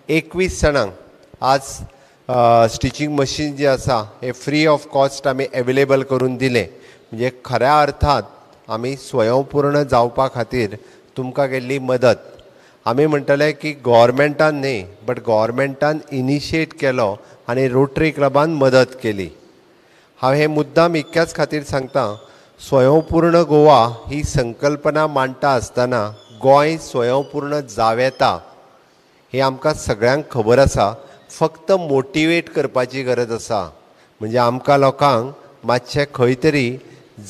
21 जाणांक आज stitching machine जे आसा हे फ्री ऑफ कॉस्ट आमी एवेलेबल करून दिलें. म्हणजे खऱ्या अर्थात आमी स्वयंपूर्ण जावपा खातीर तुमकां केल्ली मदत. आमी म्हणटले की गव्हर्मेंटान न्ही, बट गव्हर्मेंटान इनिशिएट केलो आनी रोटरी क्लबान मदत केली. हांव हें मुद्दाम इतक्याच खातीर सांगता, स्वयंपूर्ण गोवा ही संकल्पना मांडटा आसतना गोंय स्वयंपूर्ण जावं येता हें आमकां सगळ्यांक खबर आसा. फक्त मोटिवेट करपाची गरज आसा. म्हणजे आमकां लोकांक मातशें खंय तरी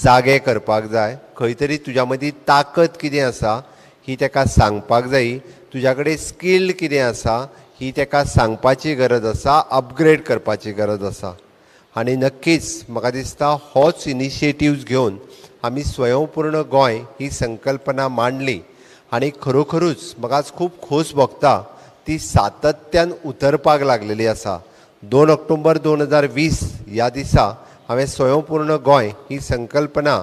जागे करपाक जाय, खंय तरी तुज्या मदीं ताकद कितें आसा ही ताका सांगपाक जाय, तुज्या कडेन स्कील कितें आसा ही ताका सांगपाची गरज आसा, अपग्रेड करपाची गरज आसा. आनी नक्कीच म्हाका दिसता होच इनिशिएटिव्स घेवन आमी स्वयंपूर्ण गोंय ही संकल्पना मांडली आनी खरोखरूच म्हाका आज खूब खोस भोगता ती सातत्यान उतरपाक लागलेली आसा. 2 ऑक्टोबर 2020 ह्या दिसा हांवें स्वयंपूर्ण गोंय ही संकल्पना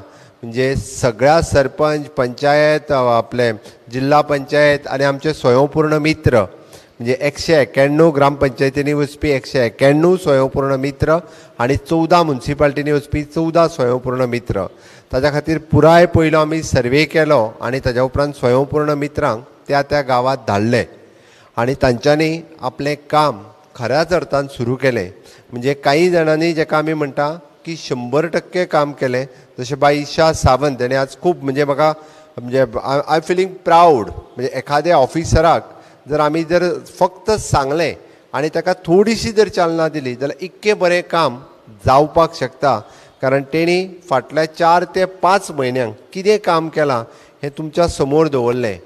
म्हणजे सगळ्या सरपंच, पंचायत, आपले जिल्हा पंचायत आनी आमचे स्वयंपूर्ण मित्र म्हणजे 191 ग्रामपंचायतींनी वचपी 191 स्वयंपूर्ण मित्र आनी 14 मुन्सिपाल्टींनी वचपी 14 स्वयंपूर्ण मित्र, ताज्या खातीर पुराय पयलो आमी सर्वे केलो आनी ताज्या उपरांत स्वयंपूर्ण मित्रांक त्या त्या गांवांत धाडले आनी तांच्यांनी आपलें काम खऱ्याच अर्थान सुरू केलें. म्हणजे काही जाणांनी जेका आमी म्हणटा की 100% काम केलें, जशें बाई ईशा सावंत हेणें आज खूब म्हणजे म्हाका म्हणजे I feeling proud. म्हणजे एखाद्या ऑफिसराक जर आमी जर फक्त सांगलें आनी ताका थोडीशी जर चालना दिली जाल्यार इतकें बरें काम जावपाक शकता. कारण तेणी फाटल्या 4 ते 5 म्हयन्यांक कितें काम केलां हें तुमच्या समोर दवरलें.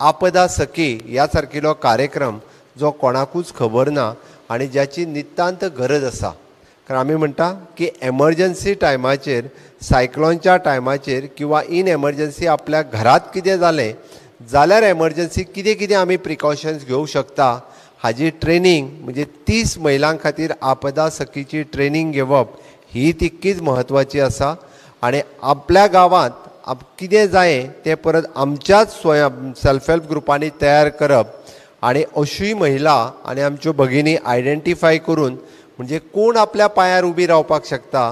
आपदा सखी ह्या सारकिलो कार्यक्रम जो कोणाकूच खबर ना आनी ज्याची नितांत गरज आसा. कारण आमी म्हणटा की एमर्जन्सी टायमाचेर, सायक्लोनच्या टायमाचेर किंवा इन एमर्जन्सी आपल्या घरांत कितें जालें जाल्यार एमर्जन्सी कितें कितें आमी प्रिकॉशन्स घेवंक शकता हाजी ट्रेनींग म्हणजे 30 महिलां खातीर आपदा सखीची ट्रेनींग घेवप ही तितकीच म्हत्वाची आसा. आनी आपल्या गांवांत कितें जाय तें परत आमच्याच स्वयं सेल्फ हेल्प ग्रुपांनी तयार करप आनी अशी महिला आनी आमच्यो भगिनी आयडेंटिफाय करून म्हणजे कोण आपल्या पांयार उबी रावपाक शकता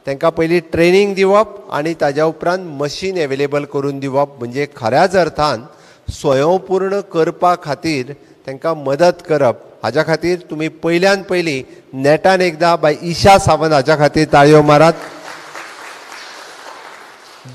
तांकां पयलीं ट्रेनींग दिवप आनी ताज्या उपरांत मशीन एवेलेबल करून दिवप म्हणजे खऱ्याच अर्थान स्वयंपूर्ण करपा खातीर तांकां मदत करप. हाज्या खातीर तुमी पयल्यान पयलीं नेटान एकदां बाय ईशा सावंत हाज्या खातीर ताळयो मारात.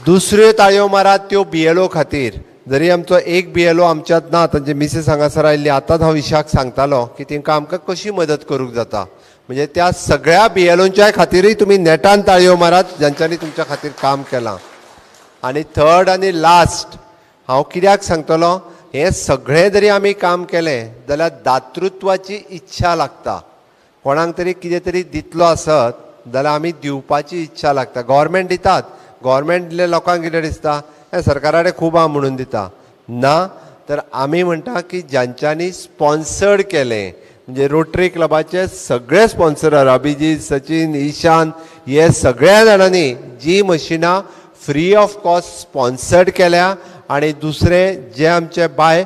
दुसऱ्यो ताळयो मारात त्यो BLO खातीर. जरी आमचो एक BLO आमच्यांत ना, तांचे मिसेस हांगासर आयिल्ली, आतांच हांव ईशाक सांगतालो की तांकां आमकां कशी मदत करूंक जाता. म्हणजे त्या सगळ्या BLOंच्या खातीरय तुमी नेटान ताळयो मारात ज्यांच्यांनी तुमच्या खातीर काम केलां. आनी थर्ड आनी लास्ट हांव कित्याक सांगतलो, हें सगळें जरी आमी काम केलें जाल्यार दातृत्वाची इच्छा लागता. कोणाक तरी कितें तरी दितलो आसत जाल्यार आमी दिवपाची इच्छा लागता. गव्हर्मेंट दितात, गव्हर्मेंट दिल्ल्या लोकांक कितें दिसता हें सरकारा कडेन खूब आहा म्हणून दिता ना, तर आमी म्हणटा की ज्यांच्यांनी स्पॉन्सर्ड केलें म्हणजे रोटरी क्लबाचे सगळे स्पॉन्सरर अभिजीत, सचिन, ईशान हे सगळ्या जाणांनी जी मशिनां फ्री ऑफ कॉस्ट स्पॉन्सर्ड केल्या. आनी दुसरें जे आमचे बाय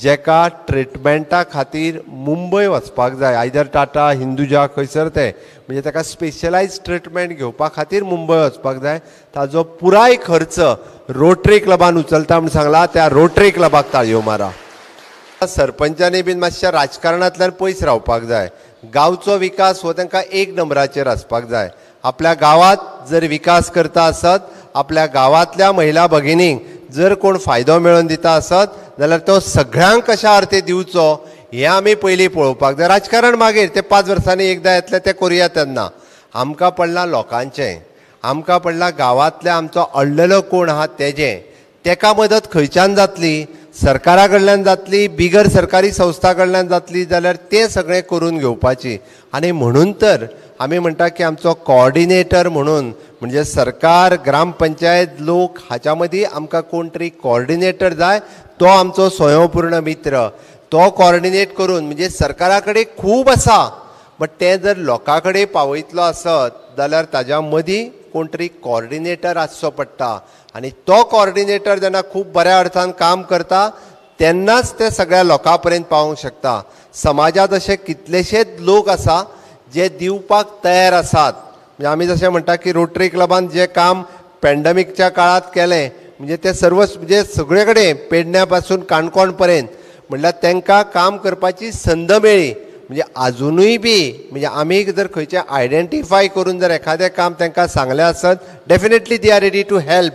जेका ट्रिटमेंटा खातीर मुंबय वचपाक जाय, आयदर टाटा, हिंदुजा खंयसर ते म्हणजे ताका स्पेशलायज ट्रिटमेंट घेवपा खातीर मुंबय वचपाक जाय, ताजो पुराय खर्च रोटरी क्लबान उचलता म्हूण सांगला, त्या रोटरी क्लबाक ताळयो मारा. सरपंचांनी बीन मातशें राजकारणांतल्यान पयस रावपाक जाय. गांवचो विकास हो तांकां एक नंबराचेर आसपाक जाय. आपल्या गांवांत जर विकास करता आसत, आपल्या गांवांतल्या महिला भगिनींक जर कोण फायदो मेळोवन दिता आसत जाल्यार तो सगळ्यांक कशा अर्थे दिवचो हें आमी पयलीं पळोवपाक जाय. राजकारण मागीर ते 5 वर्सांनी एकदां येतलें तें करुया तेन्ना. आमकां पडलां लोकांचें, आमकां पडलां गांवांतल्या आमचो अडलेलो कोण आहा तेजें, तेका मदत खंयच्यान जातली, सरकारा कडल्यान जातली, बिगर सरकारी संस्था कडल्यान जातली जाल्यार तें सगळें करून घेवपाची. आनी म्हणून तर आमी म्हणटा की आमचो कॉर्डिनेटर म्हणून म्हणजे सरकार, ग्रामपंचायत, लोक हाच्या मदीं आमकां कोण तरी कॉर्डिनेटर जाय, तो आमचो स्वयंपूर्ण मित्र. तो कॉर्डिनेट करून म्हणजे सरकारा कडेन खूब आसा बट तें जर लोकां कडेन पावयतलो आसत जाल्यार ताज्या मदीं कोण तरी कॉर्डिनेटर आसचो पडटा. आनी तो कॉर्डिनेटर जेन्ना खूब बऱ्या अर्थान काम करता तेन्नाच ते सगळ्या लोकां पर्यंत पावोंक शकता. समाजांत अशे कितलेशेच लोक आसा जे दिवपाक तयार आसात. म्हणजे आमी जशें म्हणटा की रोटरी क्लबान जें काम पॅन्डमिकच्या काळांत केलें म्हणजे ते सर्व म्हणजे सगळे कडेन पेडण्या पासून काणकोण पर्यंत म्हणल्यार तांकां काम करपाची संद मेळ्ळी. म्हणजे आजुनूय बी म्हणजे आमी जर खंयचें आयडेंटिफाय करून जर एखादें काम तांकां सांगलें आसत definitely they are ready to help.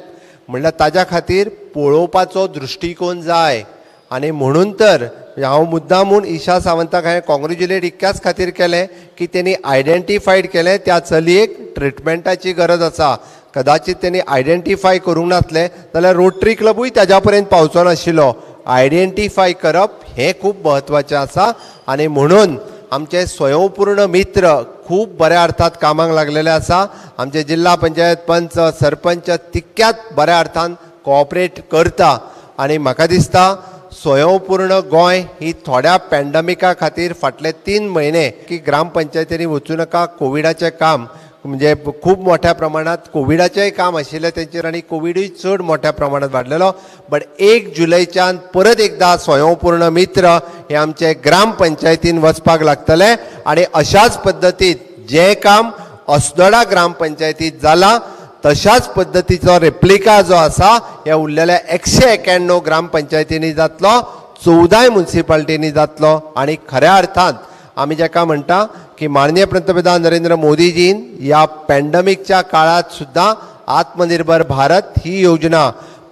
म्हणल्यार ताज्या खातीर पळोवपाचो दृश्टिकोन जाय. आनी म्हणून तर हांव मुद्दाम म्हूण ईशा सावंताक हांवें कॉंग्रेच्युलेट इतक्याच खातीर केलें की तेणी आयडेंटिफायड केलें त्या चलयेक ट्रिटमेंटाची गरज आसा. कदाचित तेणी आयडेंटिफाय करूंक नासलें जाल्यार रोटरी क्लबूय ताज्या पर्यंत पावचो नाशिल्लो. आयडेंटिफाय करप हें खूब म्हत्वाचें आसा. आनी म्हणून आमचे स्वयंपूर्ण मित्र खूब बऱ्या अर्थात कामाक लागलेले आसा. आमचे जिल्हा पंचायत पंच सरपंच तितक्याच बऱ्या अर्थान कोऑपरेट करता. आनी म्हाका दिसता स्वयंपूर्ण गोंय ही थोड्या पॅन्डमिका खातीर फाटले 3 म्हयने की ग्रामपंचायतींनी वचूं नाका, कोविडाचें काम म्हणजे खूब मोठ्या प्रमाणांत कोविडाचेंय काम आशिल्लें तेंचेर आनी कोविडूय चड मोठ्या प्रमाणांत वाडलेलो. बट 1 जुलयच्यान परत एकदां स्वयंपूर्ण मित्र हे आमचे ग्रामपंचायतीन वचपाक लागतले. आनी अशाच पद्दतीन जें काम अस्नोडा ग्रामपंचायतीत जालां तशाच पद्दतीचो रेप्लिका जो आसा ह्या उरलेल्या 191 ग्रामपंचायतींनी जातलो, 14 मुन्सिपाल्टींनी जातलो. आनी खऱ्या अर्थान आमी जाका म्हणटा की माननीय पंतप्रधान नरेंद्र मोदीजीन ह्या पॅन्डमिकच्या काळांत सुद्दां आत्मनिर्भर भारत ही योजना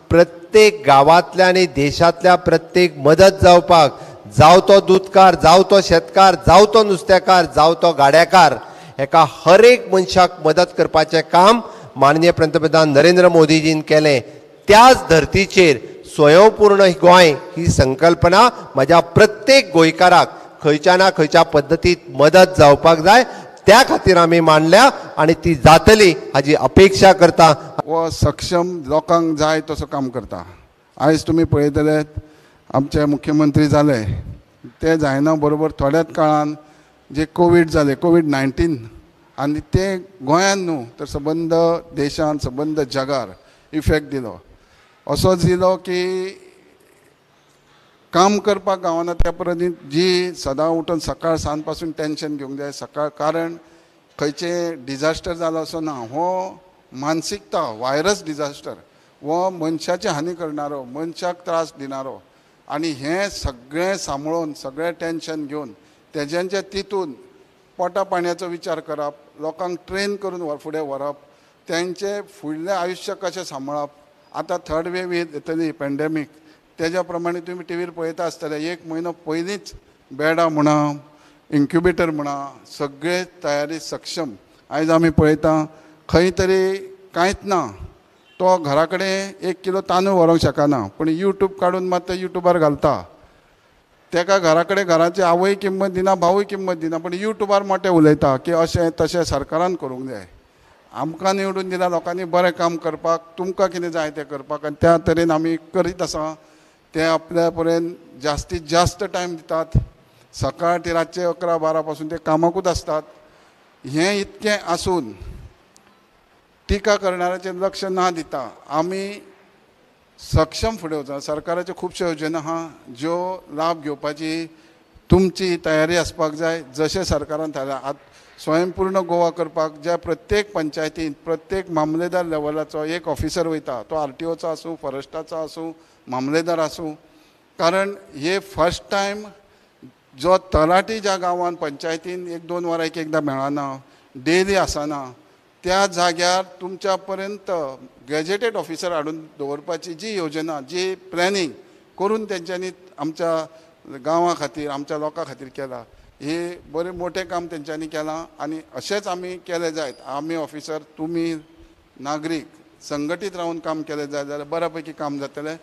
प्रत्येक गांवांतल्या आनी देशांतल्या प्रत्येक मदत जावपाक, जावं तो दुदकार, जावं तो शेतकार, जावं तो नुस्तेकार, जावं तो गाड्याकार, हेका हर एक मनशाक मदत करपाचें काम माननीय पंतप्रधान नरेंद्र मोदीजीन केलें. त्याच धर्तीचेर स्वयंपूर्ण गोंय ही संकल्पना म्हज्या प्रत्येक गोंयकाराक खंयच्या ना खंयच्या पद्दतीत मदत जावपाक जाय त्या खातीर आमी मांडल्या आनी ती जातली हाजी अपेक्षा करता. हो सक्षम लोकांक जाय तसो काम करता. आयज तुमी पळयतले आमचे मुख्यमंत्री जाले ते जायना बरोबर थोड्याच काळान जे कोवीड जाले, कोवीड-19, आनी ते गोंयान न्हू तर सबंद देशान सबंद जगार इफेक्ट दिलो. असोच दिलो की काम करपाक गावना त्या परत जी सदां उठून सकाळ सांज पासून टेंशन घेवंक जाय सकाळ, कारण खंयचें डिजास्टर जालो असो ना, हो मानसिकता व्हायरस डिजास्टर हो मनशाची हानी करणारो, मनशाक त्रास दिणारो. आनी हें सगळें सांबाळून सगळें टेंशन घेवन तेज्यांच्या तितून पोटा पाणयाचो विचार करप, लोकांक ट्रेन करून फुडें व्हरप, तेंचें फुडलें आयुश्य कशें सांबाळप. आतां थर्ड वेव येतली पॅन्डेमीक, तेज्या प्रमाणे तुमी टिवीर पळयता आसतले 1 म्हयनो पयलींच बेडां म्हणा, इन्क्युबेटर म्हणा, सगळे तयारी सक्षम. आयज आमी पळयता खंय तरी कांयच ना, तो घरा कडेन 1 किलो तांदूळ व्हरूंक शकना, पूण यूट्यूब काडून मात ते यूट्यूबार घालता. तेका घरा कडेन घराची आवय किंमत दिना, भावूय किंमत दिना, पूण यूट्यूबार मोठे उलयता की अशें तशें सरकारान करूंक जाय. आमकां निवडून दिला लोकांनी बरें काम करपाक, तुमकां कितें जाय तें करपाक, आनी त्या तरेन आमी करीत आसा. ते आपल्या पर्यंत जास्तीत जास्त टायम दितात, सकाळ ते रातचे 11-12 पासून ते कामाकूच आसतात. हें इतकें आसून टिका करणाऱ्याचेर लक्ष ना दिता आमी सक्षम फुडें वचना. सरकाराच्यो खुबश्यो योजना आहा ज्यो लाभ घेवपाची तुमची तयारी आसपाक जाय. जशें सरकारान थारायलां आतां स्वयंपूर्ण गोवा करपाक ज्या प्रत्येक पंचायतीन प्रत्येक मामलेदार लेवलाचो एक ऑफिसर वयता, तो आरटीओचो आसूं, फॉरेस्टाचो आसूं, मामलेदार आसूं, कारण हे फर्स्ट टायम जो तलाठी ज्या गांवान पंचायतीन 1-2 वरां एक एकदां मेळना, डेली आसना, त्या जाग्यार तुमच्या पर्यंत गॅजेटेड ऑफिसर हाडून दवरपाची जी योजना, जी प्लॅनिंग करून तेंच्यांनी आमच्या गांवा खातीर, आमच्या लोकां खातीर केलां, हे बरें मोठें काम तेंच्यांनी केलां. आनी अशेंच आमी केलें जायत, आमी ऑफिसर, तुमी नागरीक संघटीत रावन काम केलें जाय जाल्यार बऱ्या पैकी काम जातलें.